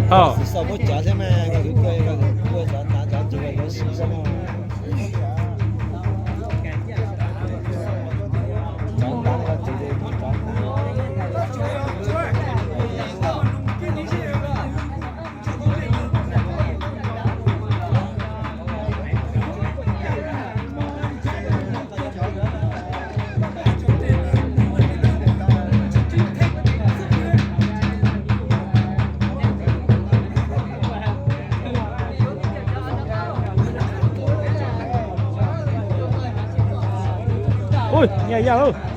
Xav muab cov thiab mas, ua cov tav cov ces yuav siv xwb no. Ui, nyaj yaj.